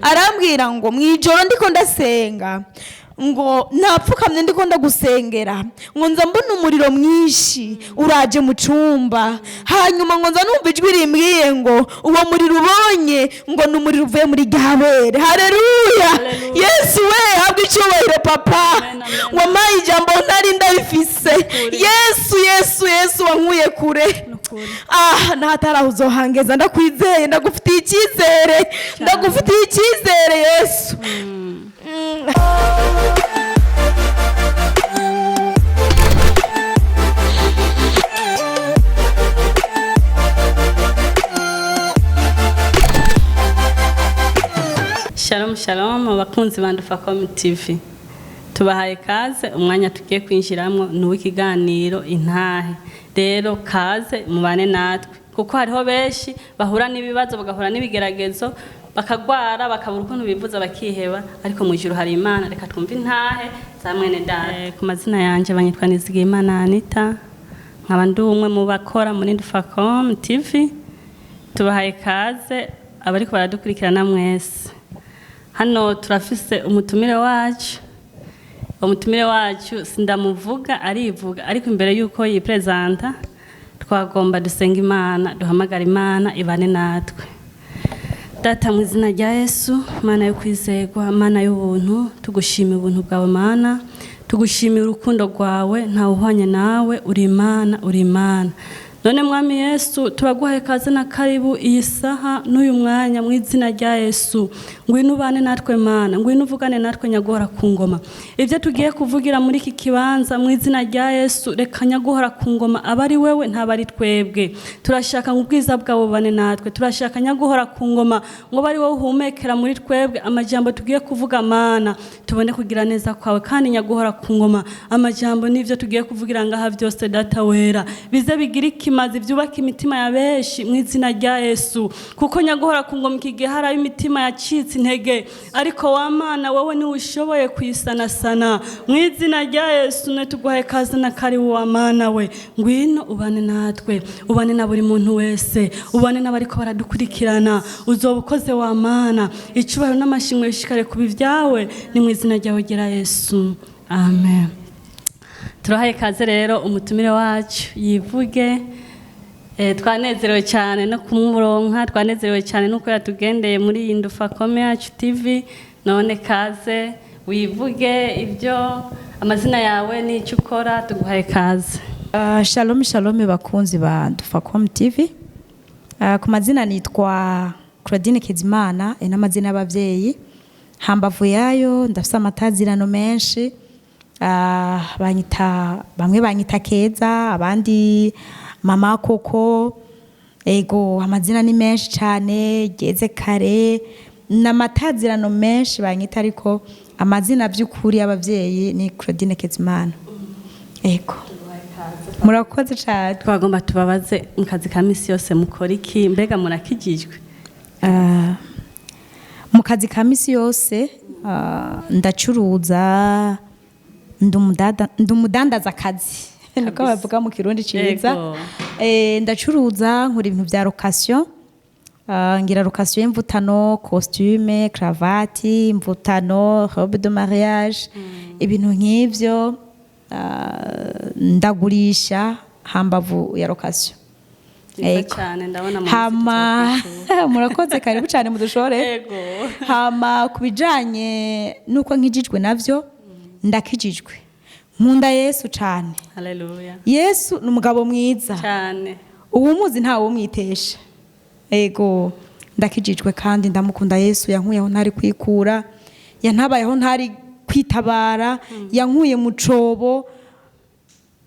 Arambwira ngo mu ijoro ndiko ndasenga, ngo napfukamye ndiko ndagusengera, ngo nza mbona umuriro mwinshi uraje mu cumba. Hanyuma ngo nza numva ijwi rimbwiye ngo uwo muriro ubonye ngo ni umuriro uvuye muri ryabere. Haleluya! Haleluya. Yesu we, habwa icyubahiro papa. Amen, amen. Wampaye ijambo ntari ndabifise. Yesu, Yesu, Yesu wankuye kure. Nukuri. Ah, ntataraho uzohangeza. Ndakwizeye, ndagufitiye icyizere, ndagufitiye icyizere Yesu. Shalom shalom abakunzi ba Ndufacom TV, tubahaye kaze. Umwanya tugiye kwinjiramo ni uw'ikiganiro intahe. Rero kaze mubane natwe, kuko hariho benshi bahura n'ibibazo, bagahura n'ibigeragezo, bakagwara, bakabura ukuntu bivuza, bakiheba, ariko mu ijuru hari Imana. Reka twumve intahe za mwene data. Ku mazina yanjye banyitwa Nizigiyimana Anita, nkaba ndi umwe mu bakora muri Ndufacom TV. Tubahaye kaze abariko baradukurikirana mwese. Hano turafise umutumire wacu. Umutumire wacu sindamuvuga, arivuga, ariko imbere y'uko yiprezanta twagomba dusenga Imana, duhamagara Imana ibane natwe. Data, mu izina rya Yesu, Mana yo kwizerwa, Mana y'ubuntu, tugushimira ubuntu bwawe Mana, tugushimira urukundo rwawe, ntawe uhwanye nawe, uri Imana, uri Imana. None Mwami Yesu, turaguhaye kaze na karibu iyi saha n'uyu mwanya mu izina rya Yesu. Ngwino ubane natwe Mana, ngwino uvugane natwe nyaguhora ku ngoma. Ibyo tugiye kuvugira muri iki kibanza mu izina rya Yesu, reka nyaguhora ku ngoma aba ari wewe, ntaba ari twebwe. Turashaka ngo ubwiza bwawe bubane natwe, turashaka nyaguhora ku ngoma ngo abe ari wowe uhumekera muri twebwe amajambo tugiye kuvuga Mana, tubone kugira neza kwawe. Kandi nyaguhora ku ngoma, amajambo n'ibyo tugiye kuvugira ngaha byose, Data wera, bize bigira ikimazi, byubaka imitima ya benshi mu izina rya Yesu. Kuko nyaguhora ku ngoma, iki gihe hari imitima yacitse intege, ariko wa Mana wowe niwe ushoboye kuyisanasana mu izina rya Yesu. Ne tuguhaye kaze na karibu wa Mana we, ngwino ubane natwe, ubane na buri muntu wese, ubane n'abariko baradukurikirana. Uzoba ukoze wa Mana. Icubahiro n'amashimwe bishikare kuba ibyawe, ni mu izina ryawe gera Yesu, amen. Turahaye kaze rero umutumire wacu yivuge. Twanezerewe cyane no kumuronka, twanezerewe cyane nuko yatugendeye muri iyi Ndufacom yacu TV. None kaze wivuge ibyo, amazina yawe n'icyo ukora. Tuguhaye kaze. Shalom shalom bakunzi ba Ndufacom TV. Ku mazina nitwa Claudine Kezimana, n'amazina y'abavyeyi. Hambavu yayo ndafise amatazirano menshi. Banyita, bamwe banyita Keza, abandi Mama Koko. Ego, amazina ni menshi cyane, geze kare n'amatazirano menshi banyita, ariko amazina by'ukuri y'abavyeyi ni Claudine Kezimana. Ego. Murakoze cyane. Twagomba tubabaze, mu kazi ka misi yose mukora iki? Mbega murakijijwe? Mu kazi ka misi yose, ndacuruza, ndi umudandaza kazi niko bavuga mu Kirundi ciza. Yego. Ndacuruza, nkora ibintu bya location. Ngira location y'imvutano, costume, cravate, imvutano, robe de mariage, ibintu nk'ivyo. Ndagurisha hambavu ya location. Byiza Ego. cyane, ndabona mu Hama minsi. Murakoze, karibu cyane mudushore. Yego. Hama ku bijanye nuko nkijijwe navyo, ndakijijwe, nkunda Yesu cyane. Haleluya. Yesu ni umugabo mwiza. Cyane. Uwumuzi ntawe umwitesha. Ego, ndakijijwe kandi ndamukunda Yesu. Yankuyeho ntari kwikura, yantabayeho ntari kwitabara, yankuye mu cobo.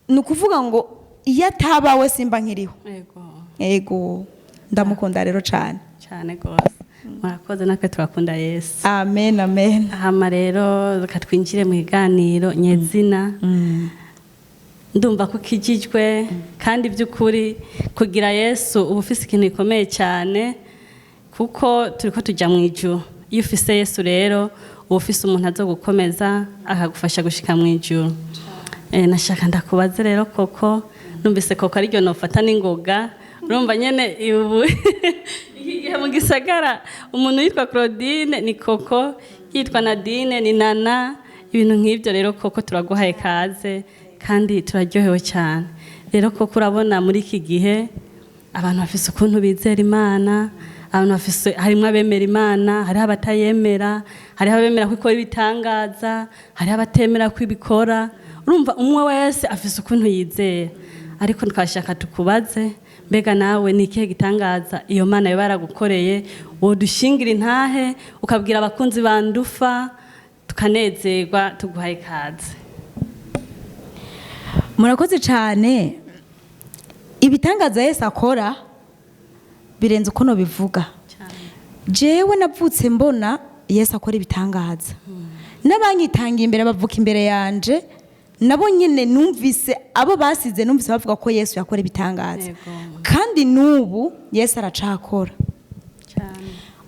Ni ukuvuga ngo iyo atabawe simba nkiriho. Yego. Ego, ndamukunda rero cyane. Cyane rwose, murakoze, natwe turakunda Yesu. Amen, amen. Hama rero reka twinjire mu kiganiro nyezina. Ndumva ko ukijijwe, kandi by'ukuri kugira Yesu uba ufise ikintu gikomeye cyane, kuko turi ko tujya mu ijuru. Iyo ufise Yesu rero uba ufise umuntu azo gukomeza akagufasha gushika mu ijuru. Nashaka ndakubaze rero, koko numvise koko ariryo nofata n'ingoga, urumva nyene ubu iki gihe. Gihe mu gisagara umuntu yitwa Claudine ni Koko, yitwa Nadine ni Nana, ibintu nk'ibyo. Rero Koko, turaguhaye kaze kandi turaryohewe cyane. Rero Koko, urabona muri iki gihe abantu bafise ukuntu bizera Imana, abantu bafise, harimo abemera Imana, hariho abatayemera, hariho abemera ko ikora ibitangaza, hariho abatemera ko ibikora. Urumva umwe wese afise ukuntu yizera, ariko twashaka tukubaze: mbega nawe ni ikihe gitangaza iyo Mana yoba yaragukoreye wodushingira intahe, ukabwira abakunzi ba Ndufa tukanezerwa? Tuguhaye ikaze. Murakoze cyane. Ibitangaza Yesu akora birenze uko bivuga. Jewe navutse mbona Yesu akora ibitangaza, n'abanyitangiye imbere bavuka imbere yanje nabo nyine numvise abo basize, numvise bavuga ko Yesu yakora ibitangaza. Kandi n'ubu Yesu aracakora.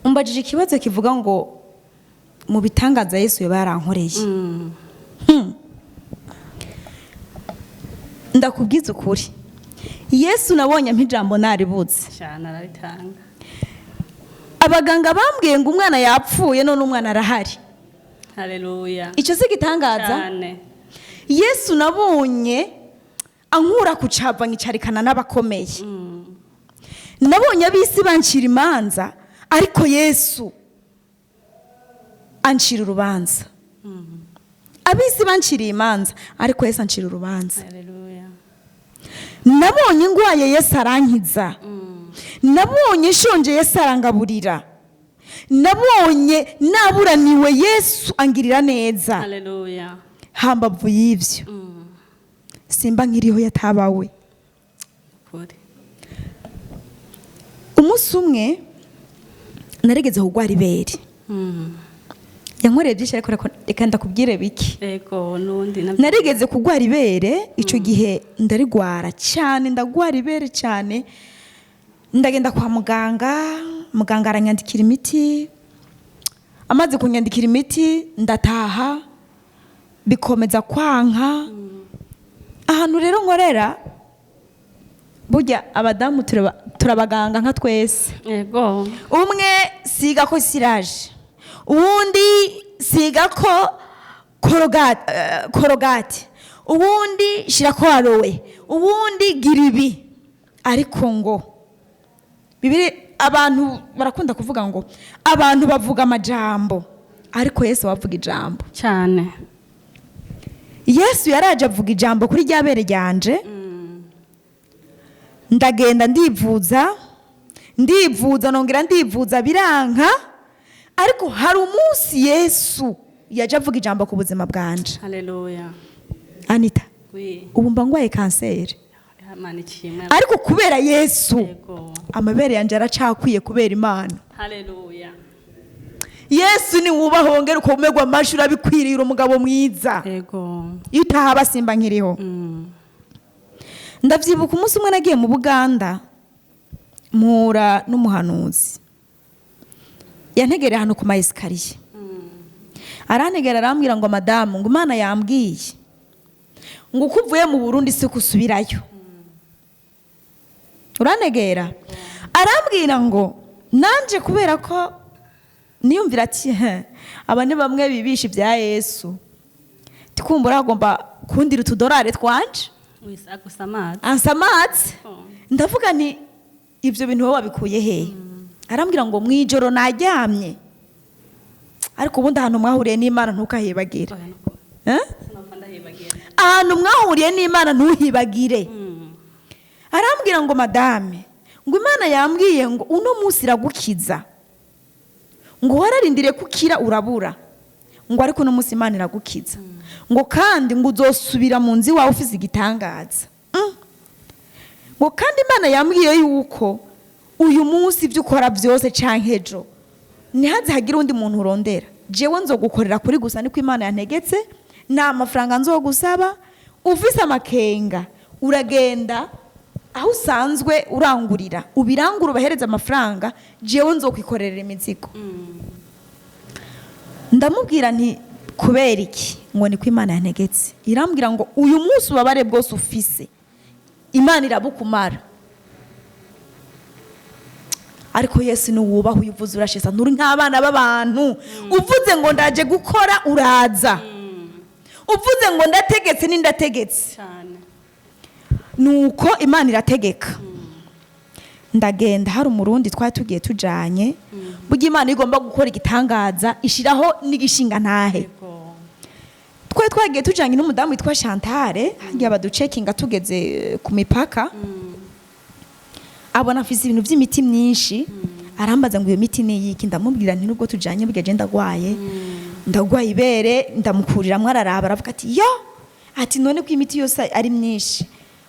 Umbajije ikibazo kivuga ngo mu bitangaza Yesu yoba yarankoreye. Ndakubwiza ukuri, Yesu nabonye ampa ijambo naribuze. Cyane, araritanga. Abaganga bambwiye ngo umwana yapfuye, none umwana arahari. Haleluya. Icyo si igitangaza? Cyane. Yesu nabonye ankura ku cava nkicarikana n'abakomeye. Nabonye ab'isi bancira imanza, ariko Yesu ancira urubanza. Ab'isi banciriye imanza, ariko Yesu ancira urubanza. Haleluya. Nabonye ngwaye, Yesu arankiza. Nabonye nshonje, Yesu arangaburira. Nabonye naburaniwe, Yesu angirira neza. Haleluya. Hambavu y'ibyo, simba nkiriho yatabawe. Ukuri. Umunsi umwe narigeze kugwara ibere. Yankoreye byinshi, ariko reka ndakubwire bike. Ego, n'undi nabyo. Narigeze kugwara ibere, icyo gihe ndarigwara cyane, ndagwara ibere cyane, ndagenda kwa muganga, muganga aranyandikira imiti. Amaze kunyandikira imiti ndataha, bikomeza kwanka. Ahantu rero nkorera, burya abadamu turabaganga nka twese. Umwe siga ko cirage, uwundi siga ko Colgate, uwundi shira ko aloe, uwundi gira ibi. Ariko ngo bibiri, abantu barakunda kuvuga ngo abantu bavuga amajambo, ariko Yesu wavuga ijambo. Cyane. Yesu yaraje avuga ijambo kuri rya bere ryanje. Ndagenda ndivuza, ndivuza, nongera ndivuza, biranka. Ariko hari umunsi Yesu yaje avuga ijambo ku buzima bwanje. Haleluya. Anita, Wi. ubu mba ngwaye kanseri, Imana ishimwe. ariko kubera Yesu amabere yanjye aracakwiye kubera Imana. Haleluya. Yesu ni wubaha, wongera ukomerwa amashyi, urabikwiriye, umugabo mwiza. Iyo utahaba simba nkiriho. Ndabyibuka umunsi umwe nagiye mu Buganda, mpura n'umuhanuzi. Yantegereye ahantu ku ma escaliers, arantegera, arambwira ngo: "Madamu," ngo, "Imana yambwiye ngo uko uvuye mu Burundi si usubirayo." Uranegera? Arambwira ngo nanje kubera ko niyumvira ati: "He, aba ni bamwe bibisha ibya Yesu, tikumbura agomba kundira utudorari twanje." Wese agusamaza. Ansamatse. Oh. Ndavuga nti: "Ibyo bintu wowe wabikuye hehe?" Arambwira ngo: "Mu ijoro naryamye." Ariko ubundi ahantu mwahuriye n'Imana ntukahibagire. Oya, nuko. Eh? Sinopfa ndahibagira. Ahantu mwahuriye n'Imana ntuhibagire. Arambwira ngo: "Madame," ngo, "Imana yambwiye ngo uno munsi iragukiza," ngo, "wararindiriye kukira urabura," ngo, "ariko uno munsi Imana iragukiza," ngo, "kandi ngo uzosubira mu nzu iwawe ufise igitangaza." Ngo kandi Imana yambwiye yuko uyu munsi ibyo ukora byose canke ejo ntihaze hagire undi muntu urondera, jewe nzogukorera kuri gusa, niko Imana yantegetse, nta mafaranga nzogusaba. Ufise amakenga uragenda aho usanzwe urangurira, ubirangura, ubahereza amafaranga, jewe nzokwikorera imizigo. Ndamubwira nti: "Kubera iki?" Ngo: "Niko Imana yantegetse." Irambwira ngo uyu munsi ubabare bwose ufise Imana irabukumara. Ariko Yesu niwubaha, uvuze urashesa, nturi nk'abana b'abantu. Uvuze ngo ndaje gukora, uraza. Uvuze ngo ndategetse, n'indategetse. Cyane. Nuko Imana irategeka, ndagenda. Hari Umurundi twari tugiye tujanye. Burya Imana igomba gukora igitangaza, ishiraho n'igishinga ntahe. Twari twagiye tujanye n'umudamu witwa Chantale. Hagiye baducekinga, tugeze ku mipaka, abona afise ibintu by'imiti myinshi, arambaza ngo iyo miti ni iyiki? Ndamubwira nti nubwo tujanye, burya je ndagwaye, ndagwaye ibere. Ndamukuriramwo, araraba, aravuga ati yo, ati none ko imiti yose ari myinshi?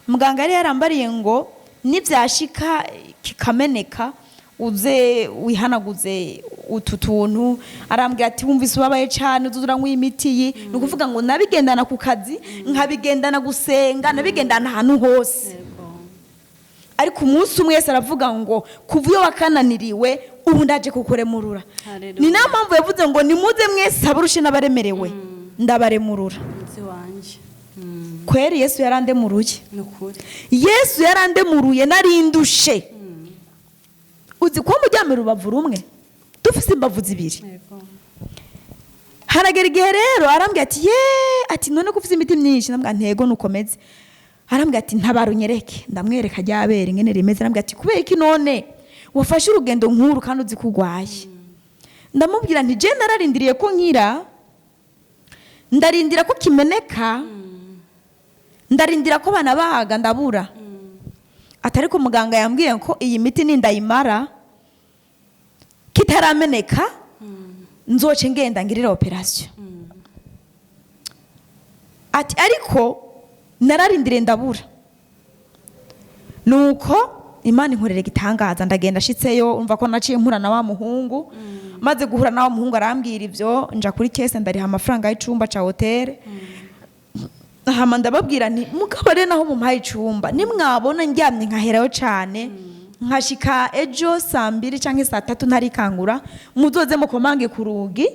Muganga yari yarambariye ngo nibyashika kikameneka uze wihanaguze utu tuntu. Arambwira ati wumvise ubabaye cyane, uze uranywa imiti iyi. Ni ukuvuga ngo nabigendana ku kazi, nkabigendana gusenga, nabigendana ahantu hose. Ariko umunsi umwe wese aravuga ngo kuva iyo wakananiriwe, ubu ndaje kukuremurura. Haleluya. Ni nayo mpamvu yavuze ngo nimuze mwese abarushe n'abaremerewe, ndabaremurura. Munsi wanje. Kweri Yesu yarandemuruye. Ni ukuri. Yesu yarandemuruye, narindushe. Uzi kuba mujyamira urubavu rumwe, dufise imbavu zibiri. Haragera igihe rero arambwira ati ye, ati none ko ufise imiti myinshi? Ndambwira ntego nukomeze. Arambwira ati ntabara unyereke. Ndamwereka ryabere ingene rimeze. Arambwira ati kubera iki none wafashe urugendo nk'uru kandi uzi ko urwaye? Ndamubwira nti je nararindiriye ko nkira, ndarindira ko kimeneka, ndarindira ko banabaga, ndabura. Atari ko muganga yambwiye ko iyi miti nindayimara kitarameneka, nzoce ngenda ngirira operation. Ati ariko nararindiriye ndabura. Nuko Imana inkorera igitangaza, ndagenda. Ashitseyo, umva ko naciye mpura na wa muhungu. Maze guhura na wa muhungu, arambwira ibyo, nja kuri caisse, ndariha amafaranga y'icumba ca hôtel. Hama ndababwira nti mugabo rero naho mumpaye icumba, nimwabona ndyamye nkaherayo cane, nkashika ejo saa 2 canke saa 3 ntarikangura, muzoze mukomange ku rugi,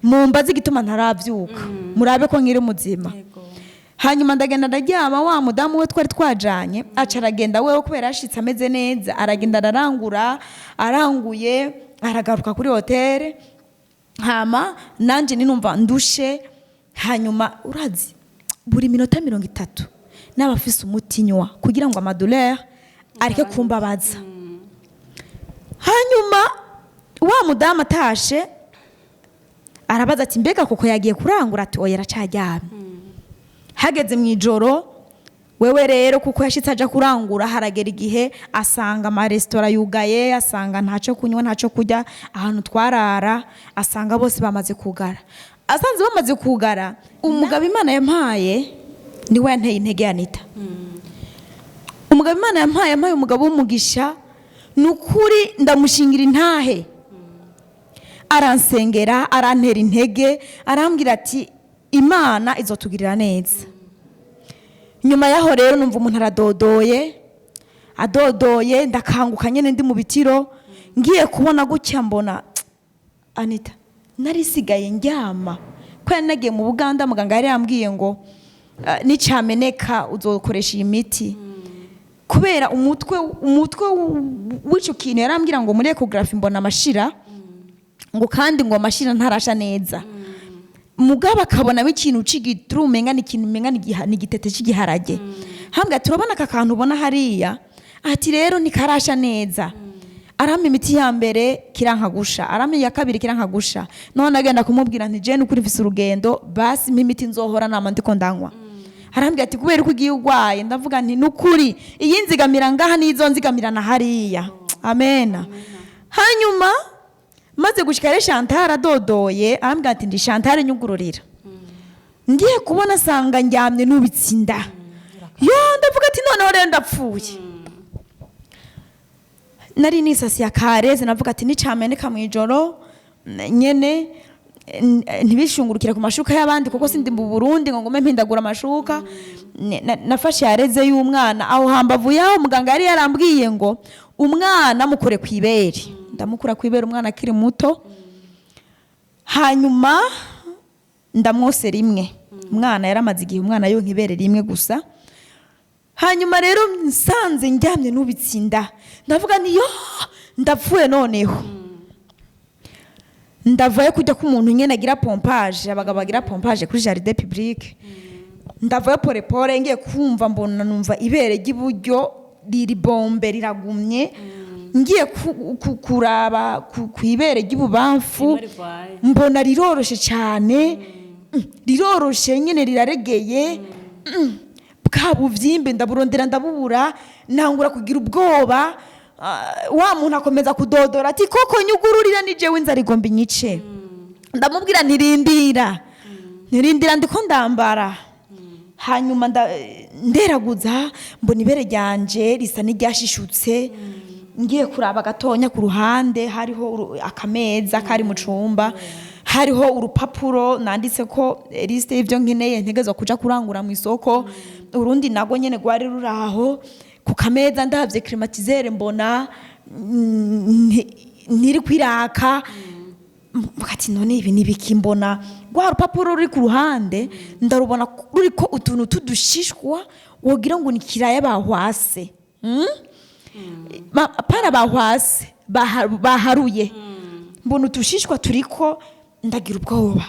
mumbaze igituma ntaravyuka, murabe ko nkiri muzima. Hanyuma ndagenda ndaryama. Wa mudamu we twari twajanye aca aragenda wewe, kubera yashitse ameze neza, aragenda ararangura. Aranguye, aragaruka kuri hôtel. Hama nanje ninumva ndushe. Hanyuma urazi buri minota 30 naba afise umuti nywa kugira ngo ama douleurs areke kumbabaza. Hanyuma wa mudamu atashe, arabaza ati mbega koko yagiye kurangura? Ati oya, aracaryamye. Hageze mu ijoro, wewe rero kuko yashitse aja kurangura, haragera igihe asanga amaresitora yugaye, asanga ntacyo kunywa, ntacyo kurya ahantu twarara, asanga bose bamaze kugara. Asanze bamaze kugara, umugabo Imana yampaye niwe yanteye intege. Anita, umugabo Imana yampaye, yampaye umugabo w'umugisha. Ni ukuri ndamushingira intahe. Aransengera, arantera intege, arambwira ati Imana izotugirira neza. Nyuma yaho rero numva umuntu aradodoye, adodoye, ndakanguka nyine ndi mu bitiro. Ngiye kubona gutya mbona Anita, nari sigaye ndyama ko yari nagiye mu Buganda. Muganga yari yambwiye ngo nicameneka uzokoresha iyi miti, kubera umutwe w'ico kintu. Yarambwira ngo muri échographie mbona amashira, ngo kandi ngo amashira ntarasha neza, mugabo akabonamo ikintu c'igituru, umenga ni ikintu, umenga ni igitete cy'igiharage. Hambwa turabona aka kantu ubona hariya. Ati rero ntikarasha neza. Arampa imiti ya mbere, kirankagusha. Arampa iya kabiri, kirankagusha. None agenda kumubwira nti je nukuri mfise urugendo, basi mpa imiti nzohora nama ndiko ndanywa. Arambwira ati kubera ko ugiye urwaye? Ndavuga nti nukuri iyi nzigamira ngaha nizo nzigamira na hariya. Amena. Hanyuma maze gushika rero, Chantal adodoye, arambwira ati ndi Chantal, nyugururira. Ngiye kubona asanga ndyamye nubitse inda. Yo, ndavuga ati noneho rero ndapfuye. Nari nisasiye akareze, navuga ati nicameneka mu ijoro nyene ntibishungurukire ku mashuka y'abandi, kuko sindi mu Burundi ngo ngume mpindagura amashuka. Nafashe yareze y'umwana aho hambavu yaho muganga yari yarambwiye ngo umwana mukure ku ibere. Ndamukura ku ibere umwana akiri muto, hanyuma ndamwose rimwe. Umwana yaramaze igihe umwana yonka ibere rimwe gusa. Hanyuma rero nsanze ndyamye nubitse inda, ndavuga nti yo. Ndapfuye noneho, ndavayo kujya ko umuntu nyene agira pompage, abagabo bagira pompage kuri jardin public. Ndavayo pole pole, ngiye kumva mbona numva ibere ry'iburyo riri bombe, riragumye. Ngiye kuraba ku ibere ry'ibubamfu, Rimwe rirwaye. mbona riroroshe cyane, riroroshe nyine, riraregeye. Bwa buvyimbe ndaburondera ndabubura, ntangura kugira ubwoba. Wa muntu akomeza kudodora ati: "Koko nyugururira, ni jewe, inzara igomba inyice." Ndamubwira: "Ntirindira, ntirindira, ndiko ndambara." Hanyuma nderaguza, mbona ibere ryanje risa n'iryashishutse. Ngiye kuraba gatonya ku ruhande, hariho akameza kari mu cumba, hariho urupapuro nanditse ko liste y'ibyo nkeneye ntegerezwa kuja kurangura mu isoko. Urundi nago nyene rwari ruri aho ku kameza. Ndavye climatiseur mbona ntiri kwiraka. Mvuga ati: "None ibi ni ibiki?" Mbona rwa rupapuro ruri ku ruhande, ndarubona ruriko utuntu tudushishwa, wogira ngo ni kiraya bahwase. Pana bahwase, baharuye. Mbona utushishwa turiko, ndagira ubwoba.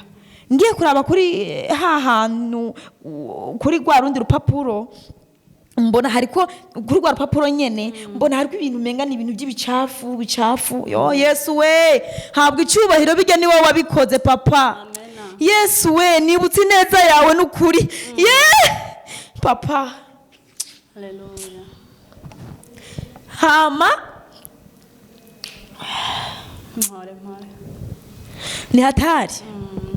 Ngiye kuraba kuri ha hantu kuri rwa rundi rupapuro, mbona hariko, kuri rwa rupapuro nyene, mbona hariko ibintu umenga ni ibintu by'ibicafu bicafu. Yo Yesu we, habwa icyubahiro, bijya ni wowe wabikoze papa. Amena. Yesu we, nibutse ineza yawe n'ukuri ye papa. Haleluya. Hama Mpore mpore. Ni hatari.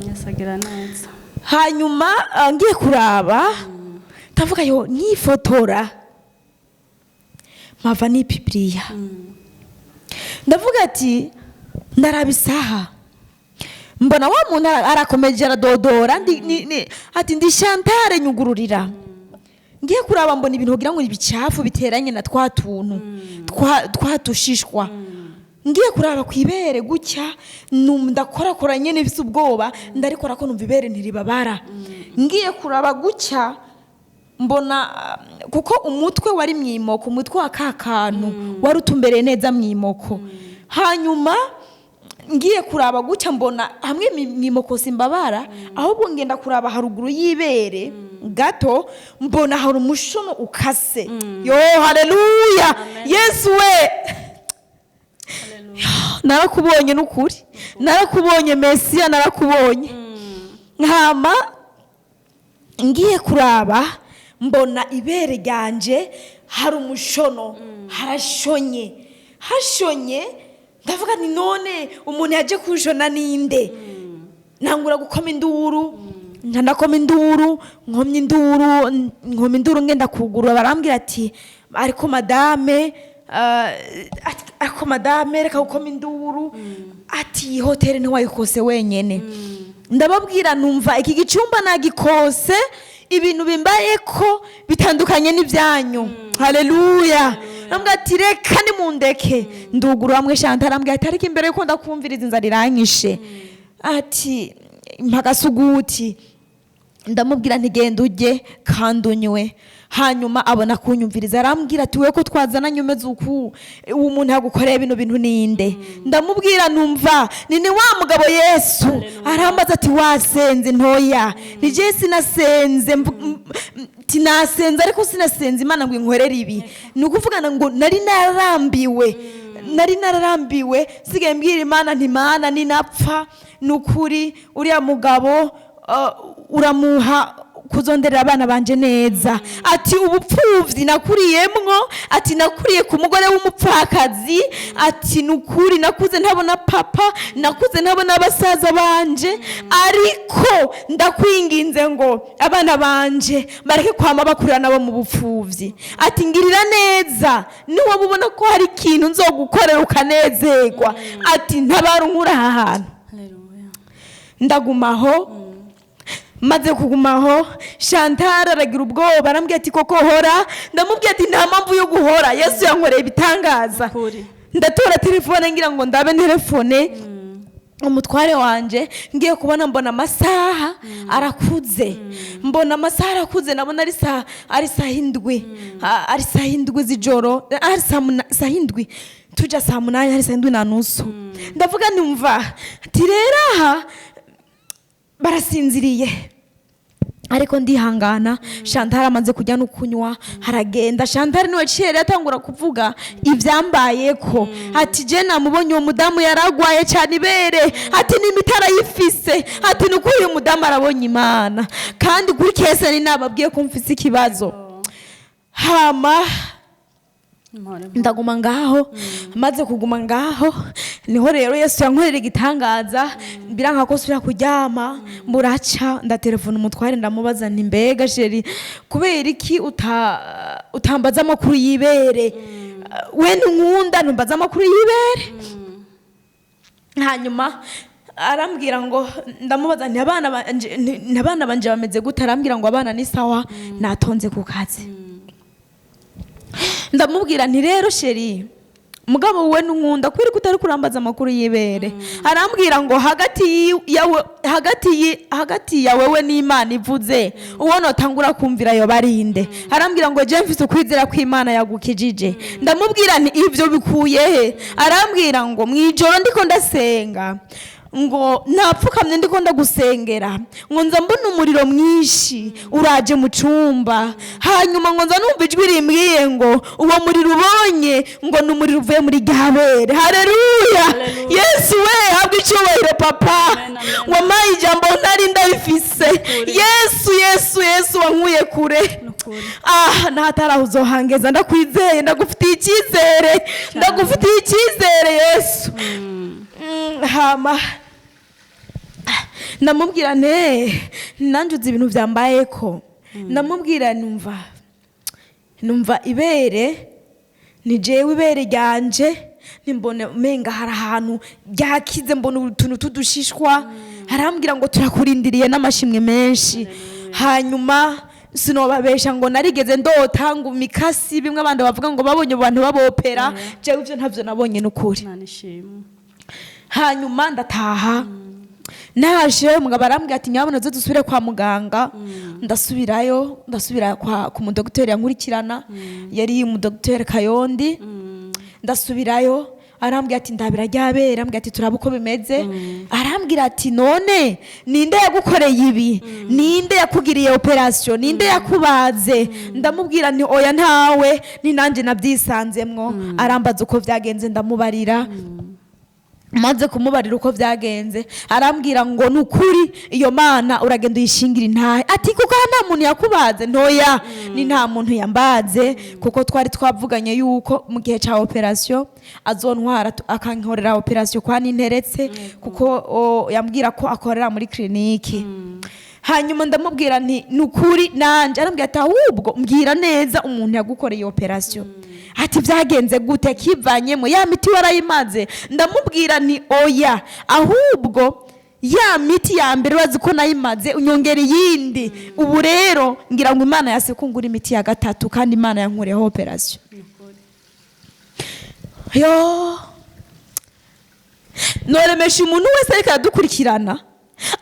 Yesu agira neza. Hanyuma ngiye kuraba, ndavuga yo nifotora mpava nipibiriya. Ndavuga ati ndaraba isaha, mbona wa muntu arakomeje aradodora, ati: "Ndi Chantal, nyugururira." Ngiye kuraba mbona ibintu kugira ngo ni ibicafu biteranye na twa tuntu twatushishwa. Ngiye kuraba ku ibere gutya, ndakorakora nyene bise ubwoba, ndarikora ko numva ibere ntiribabara. Ngiye kuraba gutya mbona kuko umutwe wari mwimoko, umutwe wa ka kantu wari utumbereye neza mwimoko. Hanyuma ngiye kuraba gutya mbona hamwe mwimoko simbabara, ahubwo ngenda kuraba haruguru y'ibere gato, mbona hari umushono ukase. Yo haleluya, Yesu we, narakubonye n'ukuri, narakubonye Mesiya, narakubonye. Nkama ngiye kuraba mbona ibere ryanje hari umushono, harashonye, hashonye. Ndavuga ni none umuntu yaje kunshona ninde? Ntangura gukoma induru, ndakoma induru, nkomye induru, nkoma induru, ngenda kugurura barambwira ati: "Ariko madame, ariko madame, reka gukoma induru," ati: "Iyi hoteli ntiwayikose wenyene." Ndababwira numva iki gicumba nagikose, ibintu bimbaye ko bitandukanye n'ibyanyu. Haleluya. Nambwira ati: "Reka nimundeke." Nduguru hamwe Chantal arambwira ati: "Ariko imbere yuko ndakumviriza, inzara iranyishe." Ati: "Mpagasuguti." Ndamubwira nti: "Genda ujye kandi unywe." Hanyuma abona kunyumviriza, arambwira ati: "We ko twazananye umeze uku, uwo muntu yagukoreye bino bintu ninde?" Ndamubwira numva ni wa mugabo Yesu. Arambaza ati: "Wasenze?" Ntoya ni je sinasenze, tinasenze, ariko sinasenze Imana ngo inkorere ibi. Ni ukuvugana ngo nari narambiwe, nari nararambiwe. Sigaye mbwira Imana nti: "Mana, ninapfa ni ukuri uriya mugabo uramuha kuzonderera abana banje neza." Ati: "Ubupfuvyi nakuriyemwo," ati, "nakuriye ku mugore w'umupfakazi," ati, "nukuri nakuze ntabona papa, nakuze ntabona abasaza banje, ariko ndakwinginze ngo abana banje bareke kwama bakurira nabo mu bupfuvyi." Ati: "Ngirira neza, niwaba ubona ko hari ikintu nzogukorera ukanezerwa," ati, "ntabara unkura aha hantu." Haleluya. Ndagumaho. Maze kugumaho, Chantal aragira ubwoba, arambwira ati: "Koko hora." Ndamubwira ati: "Nta mpamvu yo guhora, Yesu yankoreye ibitangaza." Ukuri. Ndatora telefone ngira ngo ndabe telefone umutware wanje. Ngiye kubona mbona amasaha arakuze, mbona amasaha arakuze, nabona ari saa 7, ari saa 7 z'ijoro, ari saa 7. Tuja saa 8, hari saa 7:30. Ndavuga, numva ati rero aha barasinziriye, ariko ndihangana. Chantal amaze kujya no kunywa, haragenda. Chantal niwe ciye rero atangura kuvuga ivyambayeko, ati je namubonye uwo mudamu yaragwaye cyane ibere, ati n'imiti arayifise, ati ni ukuri uyu mudamu arabonye Imana. Kandi kuri caisse ni nababwiye ko mfise ikibazo. Hama Mpore. Ndaguma ngaho. Maze kuguma ngaho, niho rero Yesu yankorera igitangaza, biranka ko nsubira kuryama. Buraca, ndatelefona umutware, ndamubaza nti: "Mbega chéri, kubera iki utambaza amakuru y'ibere? We ntunkunda, ntumbaza amakuru y'ibere?" Hanyuma arambwira ngo, ndamubaza nti: "Abana banje, nti abana banje bameze gute?" Arambwira ngo: "Abana ni sawa, natonze ku kazi." Ndamubwira nti: "Rero chéri, mugabo wowe ntunkunda, kubera ko utari kurambaza amakuru y'ibere?" Arambwira ngo: "Hagati yawe, hagati ya wewe n'Imana ivuze, uwo notangura kumvira yo barinde?" Arambwira ngo: "Je mfise ukwizera kw'Imana yagukijije." Ndamubwira nti: "Ivyo bikuye he?" Arambwira ngo: "Mwijoro ndiko ndasenga, ngo napfukamye ndiko ndagusengera, ngo nza mbona umuriro mwinshi uraje mu cumba, hanyuma ngo nza numva ijwi rimbwiye ngo uwo muriro ubonye ngo ni umuriro uvuye muri ryabere." Haleluya! Yesu we, habwa icyubahiro papa. Amen, amen. Wampaye ijambo ntari ndabifise. Yesu, Yesu, Yesu wankuye kure. Nukuri. Ah, ntataraho uzohangeza, ndakwizeye, ndagufitiye icyizere, ndagufitiye icyizere Yesu. Hama ndamubwira ne nanjye uzi ibintu byambayeko. Ndamubwira, numva ibere ni jewe, ibere ryanje nimbone umenga hari ahantu ryakize, mbona utuntu tudushishwa. Arambwira ngo: "Turakurindiriye n'amashimwe menshi." Hanyuma sinobabesha ngo narigeze ndota ngo imikasi, bimwe abandi bavuga ngo babonye abantu babopera, jewe ivyo ntavyo nabonye n'ukuri. Imana ishimwe. Hanyuma ndataha. Naje, umugabo arambwira ati: "Nyabona uze dusubire kwa muganga." Ndasubirayo, ndasubira ku mudogiteri yankurikirana, yari umudogiteri Kayondi. Ndasubirayo, arambwira ati: "Ndabira ryabera." Arambwira ati: "Turabe uko bimeze." Arambwira ati: "None ninde yagukoreye ibi? Ninde yakugiriye opération? Ninde yakubaze?" Ndamubwira nti: "Oya, ntawe, ni nanjye nabyisanzemwo." Arambaza uko byagenze, ndamubarira. Maze kumubarira uko byagenze, arambwira ngo: "Ni ukuri iyo Mana uragenda uyishingira intahe." Ati: "Kuko aha nta muntu yakubaze?" Ntoya ni nta muntu yambaze, kuko twari twavuganye yuko mu gihe cya opération azontwara akankorera opération kwa Ninteretse, kuko yambwira ko akorera muri clinique. Hanyuma ndamubwira nti: "Ni ukuri nanjye." Arambwira ati: "Ahubwo mbwira neza umuntu yagukoreye opération." Ati: "Byagenze gute? Kivanyemo ya miti warayimaze?" Ndamubwira nti: "Oya, ahubwo ya miti ya mbere urazi ko nayimaze, unyongera iyindi." Ubu rero ngira ngo Imana yase kungura imiti ya gatatu, kandi Imana yankureho opération. Yo, noremesha umuntu wese ariko aradukurikirana,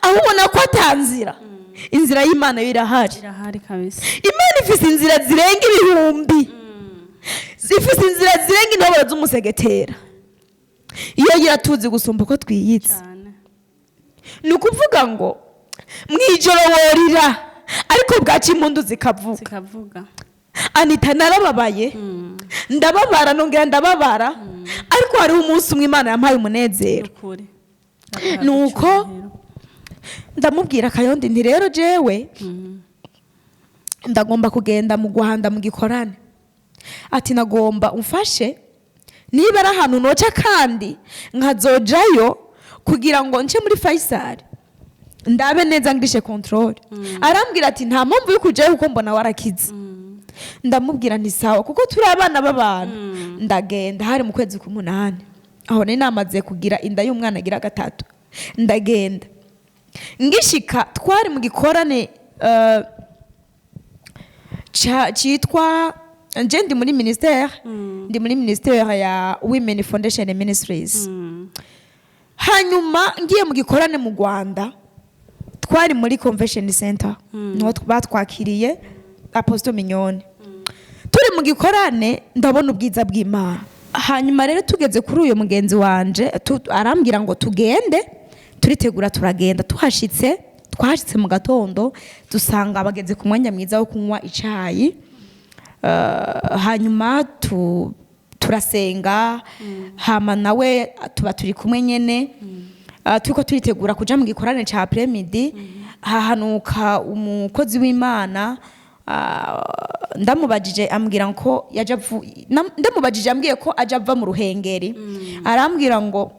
aho ubona ko atanzira, inzira y'Imana yo irahari. Irahari kabisa. Imana ifise inzira zirenga ibihumbi, zifise inzira zirenga intoboro z'umusegetera. Iyo iratuzi gusumba uko twiyitse. Cyane. Ni ukuvuga ngo mu ijoro worira, ariko bwaca impundu zikavuga. Zikavuga. Anita, narababaye, ndababara, nongera ndababara, ariko hariho umunsi umwe Imana yampaye umunezero. Ukuri. Nuko ndamubwira Kayondi nti: "Rero jewe ndagomba kugenda mu Rwanda mu gikorane." Ati: "Nagomba umfashe niba ari ahantu noca kandi nkazojayo kugira ngo nce muri Faisal, ndabe neza, ngirishe contrôle." Arambwira ati: "Nta mpamvu yo kujayo kuko mbona warakize." Ndamubwira nti: "Sawa," kuko turi abana b'abantu. Ndagenda, hari mu kwezi k'umunani, aho nari namaze kugira inda y'umwana agira gatatu. Ndagenda, ngishika twari mu gikorane cyitwa, nje ndi muri ministère, ndi muri ministère ya Women Foundation Ministries. Hanyuma ngiye mu gikorane mu Rwanda, twari muri convention center, niho batwakiriye Apostle Mignone. Turi mu gikorane, ndabona ubwiza bw'Imana. Hanyuma rero tugeze kuri uyu mugenzi wanje, arambwira ngo tugende. Turitegura, turagenda. Tuhashitse, twashitse mu gatondo, dusanga bageze ku mwanya mwiza wo kunywa icayi. Hanyuma turasenga, hama nawe tuba turi kumwe nyene. Turiko turitegura kuja mu gikorane ca après-midi, hahanuka umukozi w'Imana. Ndamubajije ambwira ko yaje ndamubajije ambwiye ko aja ava mu Ruhengeri. Arambwira ngo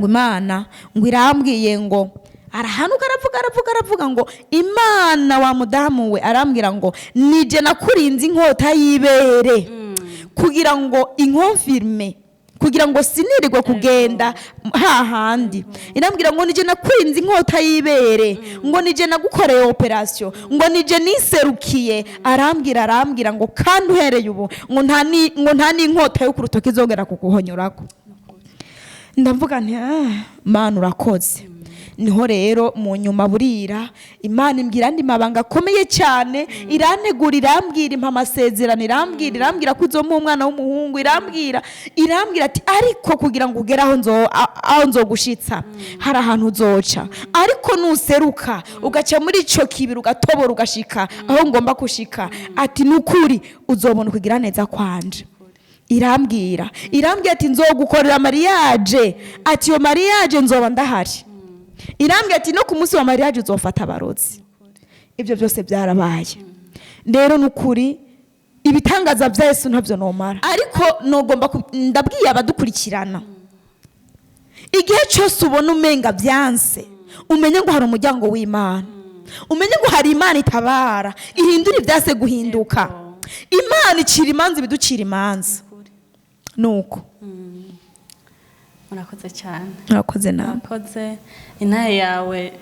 Imana ngo irambwiye ngo, arahanuka, aravuga, aravuga, aravuga ngo Imana wa mudamu we, arambwira ngo nije nakurinze inkota y'ibere kugira ngo inconfirme, kugira ngo sinirirwe kugenda hahandi. Irambwira ngo nije nakurinze inkota y'ibere, ngo nije nagukoreye opération, ngo nije niserukiye. Arambwira ngo kandi uhereye ubu ngo nta n'inkota yo ku rutoki izongera kuguhonyorako. Ndavuga nti: "Ah, Mana, urakoze." Niho rero mu nyuma burira, Imana imbwira andi mabanga akomeye cyane, irantegura, irambwira, impa amasezerano, irambwira ko uzomuha umwana w'umuhungu. Irambwira ati: "Ariko kugira ngo ugere aho nzogushitsa, hari ahantu uzoca, ariko nuseruka ugaca muri ico kibiri, ugatobora, ugashika aho ngomba gushika," ati "nukuri uzobona ukugira neza kwanje." Irambwira ati: "Nzogukorera mariage," ati "iyo mariage nzoba ndahari." Irambwira ati: "No ku munsi wa mariage uzofata abarozi." Ibyo byose byarabaye. Rero ni ukuri, ibitangaza bya Yesu ntabyo nomara, ariko nogomba ndabwiye abadukurikirana: igihe cyose ubona umenga byanse, umenye ngo hari umuryango w'Imana, umenye ngo hari Imana itabara, ihindura ibyase guhinduka. Imana icira imanza ibiducira imanza. Nuko. Murakoze cyane. Murakoze nawe. Murakoze. Intahe yawe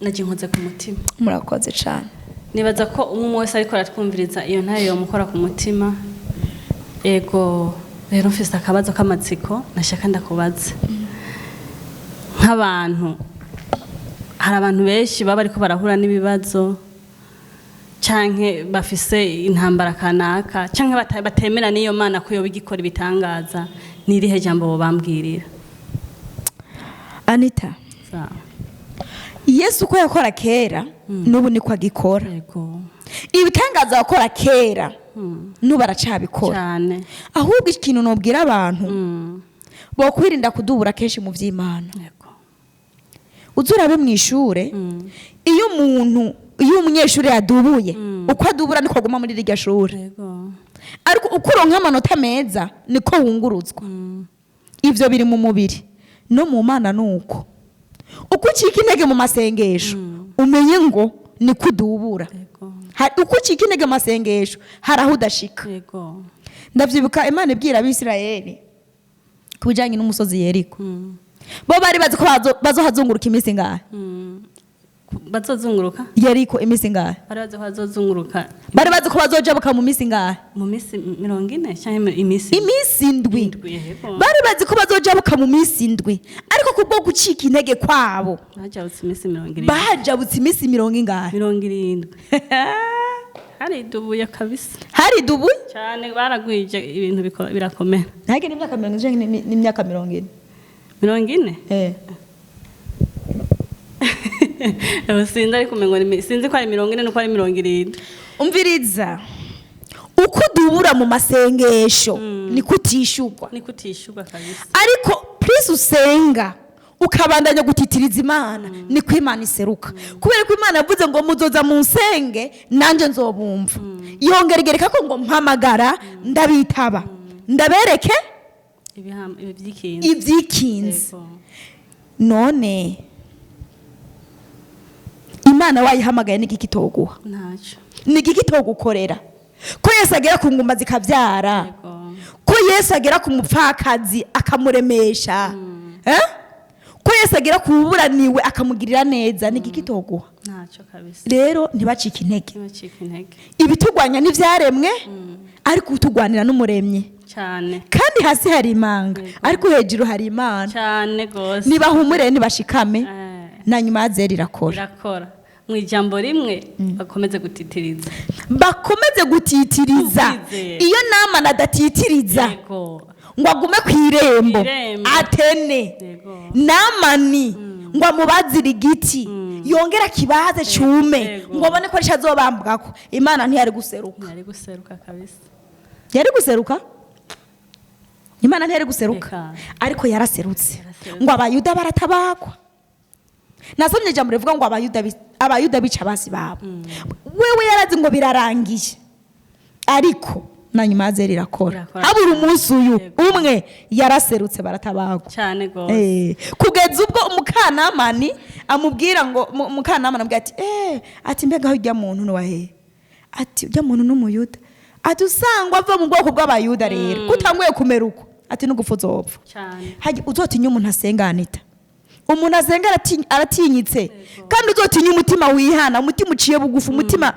nagiye nkoze ku mutima. Murakoze cyane. Nibaza ko umwe umwe wese ariko aratwumviriza, iyo ntahe yomukora ku mutima. Ego, rero mfise akabazo k'amatsiko nashaka ndakubaze. Nk'abantu, hari abantu benshi baba bariko barahura n'ibibazo, canke bafise intambara kanaka, canke batemera n'iyo Mana ko yoba igikora ibitangaza. Ni irihe jambo bobambwirira? Anita, Sawa. Yesu uko yakora kera, n'ubu niko agikora. Ibitangaza yakora kera, n'ubu aracabikora. Cyane. Ahubwo ikintu nobwira abantu, bokwirinda kudubura kenshi mu by'Imana. Uzi urabe mu ishure, iyo umuntu, iyo umunyeshuri yadubuye, uko adubura niko aguma muri rirya shure. Ariko uko uronka amanota meza niko wunguruzwa. Ivyo biri mu mubiri, no mu Mana nuko. Uko ucika intege mu masengesho, umenye ngo niko udubura. Uko ucika intege mu masengesho, hari aho udashika. Ndavyibuka Imana ibwira Abisirayeli ku bijanye n'umusozi Yeriko. Bo bari bazi ko bazohazunguruka iminsi ingahe? Bazozunguruka? Yeriko iminsi ingahe? Bari bazi ko bazozunguruka? Bari bazi ko bazojabuka mu minsi ingahe? Mu minsi 40 cyangwa iminsi Iminsi 7. 7, yego. Bari bazi ko bazojabuka mu minsi 7, ariko kubwo gucika intege kwabo, bajabutse iminsi 70. Bajabutse iminsi mirongo ingahe? 70. Haridubuye kabisa. Hari dubuye. Cyane, baragwije ibintu birakomera. Ntage n'imyaka 70 n'imyaka 40. 40. Eh. Ubu sinzi, ariko umengo sinzi ko ari 40 nuko ari 70. Umviriza, uko udubura mu masengesho niko utishurwa. Niko utishurwa kabisa. Ariko please, usenga ukabandanya gutitiriza Imana, niko Imana iseruka, kubera ko Imana yavuze ngo: "Muzoza munsenge, nanjye nzobumva." Yongera igereka ko ngo: "Mpamagara, ndabitaba, ndabereke ibi byikinze." Ibyikinze. Yego. None Imana wayihamagaye, n'igiki itoguha? Ntacyo. N'igiki itogukorera? Ko Yesu agera ku ngumba zikabyara, Yego. ko Yesu agera ku mupfakazi akamuremesha, eh? Ko Yesu agera ku wuburaniwe akamugirira neza, n'igiki itoguha? Ntacyo kabisa. Rero ntibacike intege. Ntibacike intege. Ibitugwanya n'ibyaremwe, ariko utugwanira n'umuremyi. Cyane. Kandi hasi hari imanga, ariko hejuru hari Imana. Cyane gose. Nibahumure, nibashikame. Eh. Na nyuma ya zeri irakora. Irakora. Mu ijambo rimwe, bakomeze gutitiriza. Bakomeze gutitiriza. Ukwizera. Iyo Namani adatitiriza ngo agume ku irembo, Kw'irembo. atene Namani ngo amubazire igiti, yongere akibaze cyume, ngo abone ko arico azobambwako, Imana ntiyari guseruka. Yari guseruka kabisa. Yari guseruka, Imana ntiyari guseruka. Eka. Ariko yaraserutse. Yaraserutse. Ngo Abayuda baratabagwa. Nasomye ijambo rivuga ngo Abayuda bica abasi babo. Wewe yarazi ngo birarangiye, ariko na nyuma yaze rirakora. Irakora. Habura umunsi uyu umwe, yaraserutse, baratabagwa. Cyane gose. Kugeza ubwo umukanamani amubwira ngo mukanamani amubwira ati ati mbega aho ujya muntu nuwahe? Ati ujya muntu n'Umuyuda. Ati usangwa ava mu bwoko bw'Abayuda, rero kutanguye kumera uko, ati n'ugupfa uzopfa. Cyane. Hajya uzotinya umuntu asenga, Anita. Umuntu asenga aratinyitse, kandi uzotinya umutima wihana, umutima uciye bugufi, umutima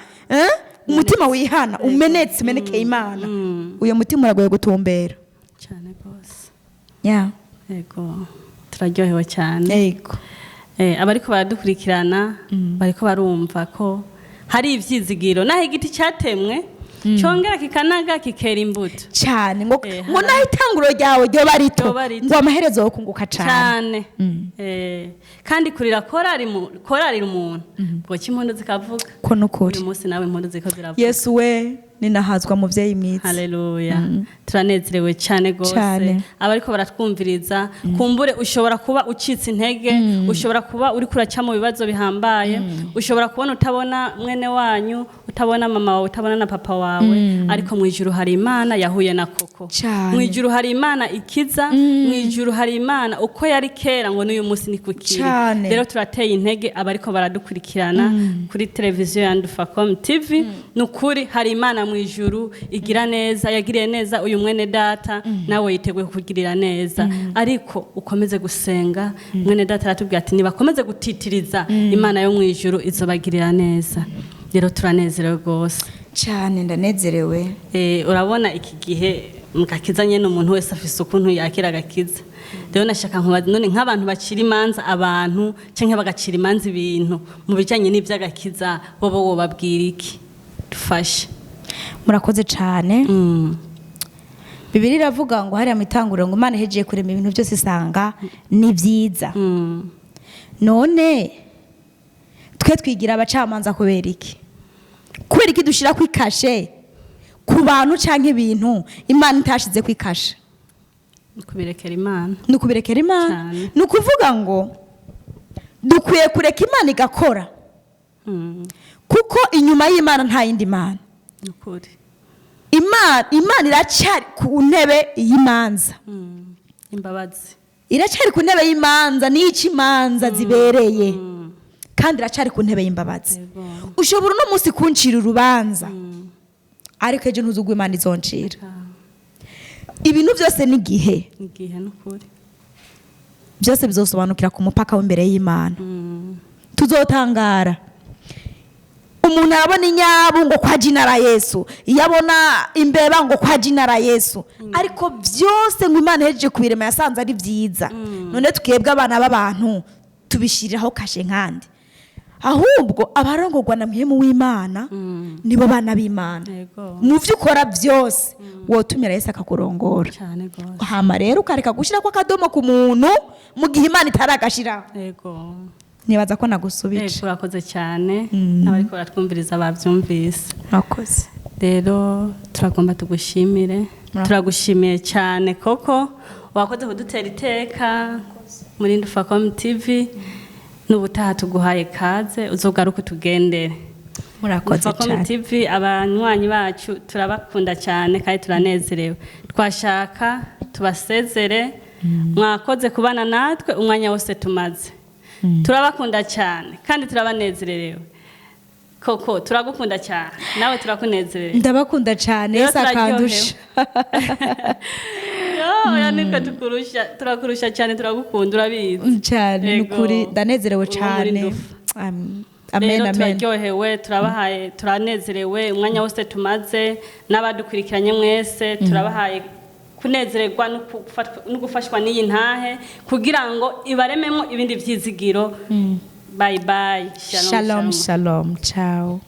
umutima wihana, umenetse, umenekeye Imana. Uyo mutima uragoye gutumbera. Cyane gose. Yeah. Yego, turaryohewe cyane. Yego. Abariko baradukurikirana bariko barumva ko hari ivyizigiro, naho igiti cyatemwe congera kikanaga, kikera imbuto. Cyane ngo ngo naho itanguro ryawe ryoba rito, Ryoba rito. ngo amaherezo yo kunguka cyane. Cyane. Kandi kurira korarira umuntu bwoca impundu zikavuga. Ko nukuri. Uyu munsi nawe impundu ziko ziravuga. Yesu we ninahazwa, muvyeyi mwiza. Haleluya, turanezerewe cyane gose. Cane. Abariko baratwumviriza, kumbure ushobora kuba ucitse intege, ushobora kuba uri kuraca mu bibazo bihambaye, ushobora kubona utabona mwene wanyu, utabona mama wawe, utabona na papa wawe, ariko mu ijuru hari Imana yahuye na Koko. Cane. Mu ijuru hari Imana ikiza, mu ijuru hari Imana uko yari kera ngo n'uyu munsi ni kukiri. Cane. Rero turateye intege abariko baradukurikirana kuri televiziyo ya Ndufacom TV. Ni ukuri hari Imana mu ijuru igira neza, yagiriye neza uyu mwene data, nawe yiteguye kukugirira neza, ariko ukomeze gusenga. Mwene data aratubwira ati nibakomeze gutitiriza, Imana yo mu ijuru izobagirira neza. Rero turanezerewe rwose. Cyane, ndanezerewe. Urabona iki gihe mu gakiza nyene umuntu wese afise ukuntu yakira agakiza. Rero nashaka nkubaza, none nk'abantu bacira imanza abantu canke bagacira imanza ibintu mu bijanye n'ivy'agakiza, bobo wobabwira iki? Dufashe. Murakoze cyane. Bibiri iravuga ngo hariya mu itanguriro ngo Imana ihejeje kurema ibintu byose isanga ni byiza. None twe twigira abacamanza kubera iki? Kubera iki dushyira ku ikashe ku bantu cyangwa ibintu Imana itashize ku ikashe? Kubirekera Imana. Ni ukubirekera Imana. Cyane. Ni ukuvuga ngo dukwiye kureka Imana igakora, kuko inyuma y'Imana nta yindi mana. Ni ukuri. Imana iracyari ku ntebe y'imanza. Imbabazi. Iracyari ku ntebe y'imanza, niyo ica imanza zibereye, kandi iracyari ku ntebe y'imbabazi. Ushobora uno munsi kuncira urubanza, ariko ejo ntuzugwa Imana izoncira. Ibintu byose n'igihe. Igihe, ni ukuri. Byose bizosobanukira ku mupaka w'imbere y'Imana. Tuzotangara. Umuntu arabona inyabu ngo kwa jina la Yesu, iyo abona imbeba ngo kwa jina la Yesu, ariko byose ngo Imana ihejeje kubirema yasanze ari byiza. None twebwe abana b'abantu tubishyiriraho kashe nkandi? Ahubwo abarongorwa na Mpwemu w'Imana nibo bana b'Imana. Mu byo ukora byose wotumira Yesu akakurongora. Cyane rwose. Hama rero ukareka gushyira ko akadomo ku muntu mu gihe Imana itaragashiraho. Nibaza ko nagusubije. Yego, urakoze cyane. Abariko baratwumviriza babyumvise. Murakoze. Rero turagomba tugushimire. Murakoze. Turagushimiye cyane koko, wakoze kudutera iteka muri Ndufacom TV. N'ubutaha tuguhaye kaze, uzogaruke utugendere. Murakoze Ndufacom cyane. TV, abanywanyi bacu turabakunda cyane kandi turanezerewe. Twashaka tubasezere. Mwakoze kubana natwe umwanya wose tumaze. Turabakunda cyane kandi turabanezerewe koko. Turagukunda cyane, nawe turakunezerewe. Ndabakunda cyane. Rero Yesu akandusha. Yo, oya, nitwe tukurusha, turakurusha cyane, turagukunda, urabizi. Cyane, ni Yego. ukuri ndanezerewe Uri muri cyane. Ndufa. Amen. Rero Amen. turaryohewe, turabahaye, turanezerewe umwanya wose tumaze n'abadukurikiranye mwese. Turabahaye kunezererwa no gufashwa n'iyi ntahe kugira ngo ibarememo ibindi byizigiro. Bye bye. Shalom, shalom, ciao.